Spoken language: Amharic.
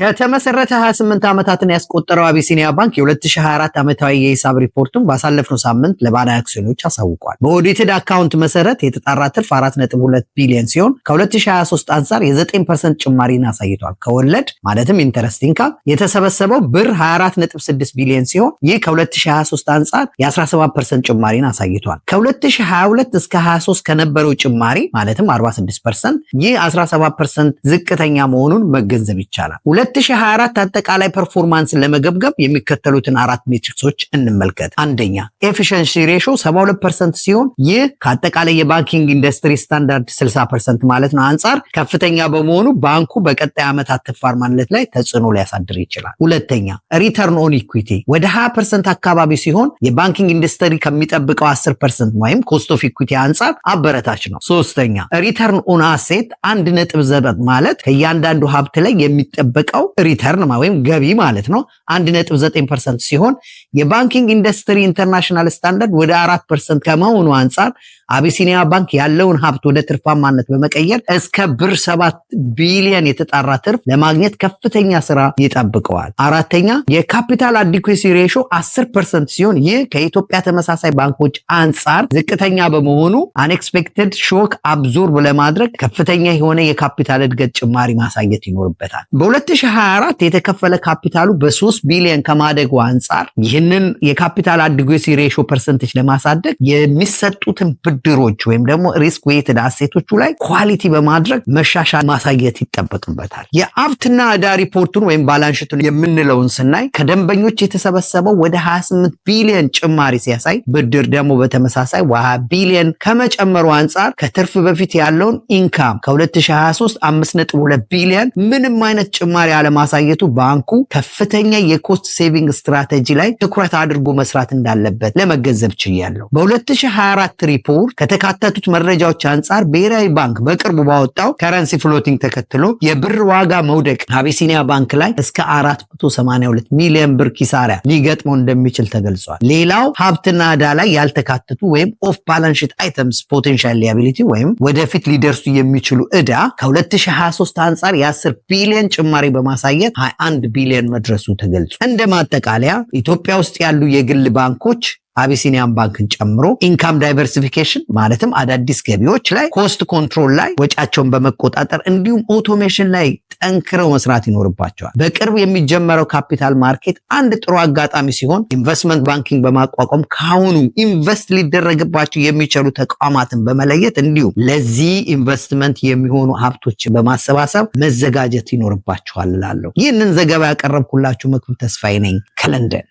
ከተመሰረተ 28 ዓመታትን ያስቆጠረው አቢሲኒያ ባንክ የ2024 ዓመታዊ የሂሳብ ሪፖርቱን ባሳለፍነው ሳምንት ለባለ አክሲዮኖች አሳውቋል። በ audited account መሰረት የተጣራ ትርፍ 4.2 ቢሊዮን ሲሆን ከ2023 አንጻር የ9% ጭማሪን አሳይቷል። ከወለድ ማለትም interest income የተሰበሰበው ብር 24.6 ቢሊዮን ሲሆን ይህ ከ2023 አንጻር የ17% ጭማሪን አሳይቷል። ከ2022 እስከ 23 ከነበረው ጭማሪ ማለትም 46%፣ ይህ 17% ዝቅተኛ መሆኑን መገንዘብ ይቻላል። 2024 አጠቃላይ performance ን ለመገምገም የሚከተሉትን አራት metrics ኦች እንመልከት። አንደኛ፣ efficiency ratio 72% ሲሆን ይህ ከአጠቃላይ የ banking industry standard 60% ማለት ነው አንጻር ከፍተኛ በመሆኑ ባንኩ በቀጣይ ዓመታት ትርፋማነት ላይ ተጽዕኖ ሊያሳድር ይችላል። ሁለተኛ፣ return on equity ወደ 20% አካባቢ ሲሆን የ banking industry ከሚጠብቀው 10% ወይም cost of equity አንጻር አበረታች ነው። ሶስተኛ፣ return on asset 1.9 ማለት ከእያንዳንዱ ሀብት ላይ የሚጠበቀው return ወይም ገቢ ማለት ነው፣ 1.9% ሲሆን የ banking industry international standard ወደ 4% ከመሆኑ አንጻር አቢሲኒያ ባንክ ያለውን ሀብት ወደ ትርፋማነት በመቀየር እስከ ብር 7 ቢሊዮን የተጣራ ትርፍ ለማግኘት ከፍተኛ ስራ ይጠብቀዋል። አራተኛ፣ የ capital adequacy ratio 10% ሲሆን ይህ ከኢትዮጵያ ተመሳሳይ ባንኮች አንጻር ዝቅተኛ በመሆኑ unexpected shock absorb ለማድረግ ከፍተኛ የሆነ የካፒታል እድገት ጭማሪ ማሳየት ይኖርበታል። በ2024 የተከፈለ ካፒታሉ በ3 ቢሊዮን ከማደጉ አንጻር ይህንን የ capital adequacy ratio percentage ለማሳደግ የሚሰጡትን ብድሮች ወይም ደግሞ risk weighted asset ኦቹ ላይ quality በማድረግ መሻሻል ማሳየት ይጠበቅበታል። የሀብትና ዕዳ ሪፖርቱን ወይም balance sheet ኡን የምንለውን ስናይ ከደንበኞች የተሰበሰበው ወደ 28 ቢሊዮን ጭማሪ ሲያሳይ ብድር ደግሞ በተመሳሳይ 20 ቢሊዮን ከመጨመሩ አንጻር ከትርፍ በፊት ያለውን income ከ2023 5.2 ቢሊዮን ምንም አይነት ጭማሪ አለማሳየቱ ባንኩ ከፍተኛ የ cost saving strategy ላይ ትኩረት አድርጎ መስራት እንዳለበት ለመገንዘብ ችያለሁ። በ2024 ሪፖርት ከተካተቱት መረጃዎች አንጻር ብሔራዊ ባንክ በቅርቡ ባወጣው currency floating ተከትሎ የብር ዋጋ መውደቅ አቢሲኒያ ባንክ ላይ እስከ 482 ሚሊዮን ብር ኪሳራ ሊገጥመው እንደሚችል ተገልጿል። ሌላው ሀብትና ዕዳ ላይ ያልተካተቱ ወይም off balance sheet items potential liability ወይም ወደፊት ሊደርሱ የሚችሉ ዕዳ ከ2023 አንጻር የ10 ቢሊዮን ጭማሪ በማሳየት 21 ቢሊዮን መድረሱ ተገልጿል። እንደ ማጠቃለያ ኢትዮጵያ ውስጥ ያሉ የግል ባንኮች አቢሲኒያን ባንክን ጨምሮ income diversification ማለትም አዳዲስ ገቢዎች ላይ፣ cost control ላይ ወጫቸውን በመቆጣጠር እንዲሁም automation ላይ ጠንክረው መስራት ይኖርባቸዋል። በቅርብ የሚጀመረው capital market አንድ ጥሩ አጋጣሚ ሲሆን investment banking በማቋቋም ከአሁኑ invest ሊደረግባቸው የሚችሉ ተቋማትን በመለየት እንዲሁም ለዚህ ኢንቨስትመንት የሚሆኑ ሀብቶችን በማሰባሰብ መዘጋጀት ይኖርባቸዋል እላለሁ። ይህንን ዘገባ ያቀረብኩላችሁ መክብብ ተስፋዬ ነኝ ከለንደን።